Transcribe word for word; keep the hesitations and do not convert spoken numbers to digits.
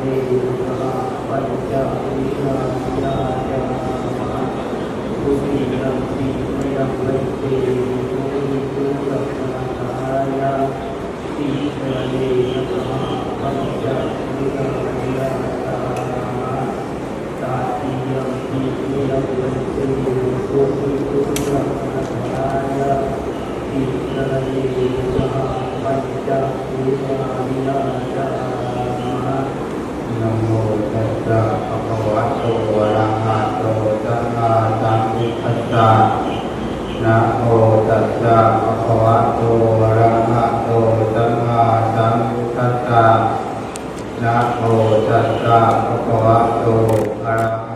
saha pañca vihāriyañāma. Dutiyampi mayaṃ bhante bhikkhu rakkhaṇatthāya tisaraṇena saha pañca vihāriyañāma. Tatiyampi mayaṃ bhante bhikkhu rakkhaṇatthāya tisaraṇena saha pañca vihāriyañāma. Namo tassa bhagavato arahato sammāsambuddhassa. Namo tassa bhagavato arahato sammāsambuddhassa. Namo tassa bhagavato arahato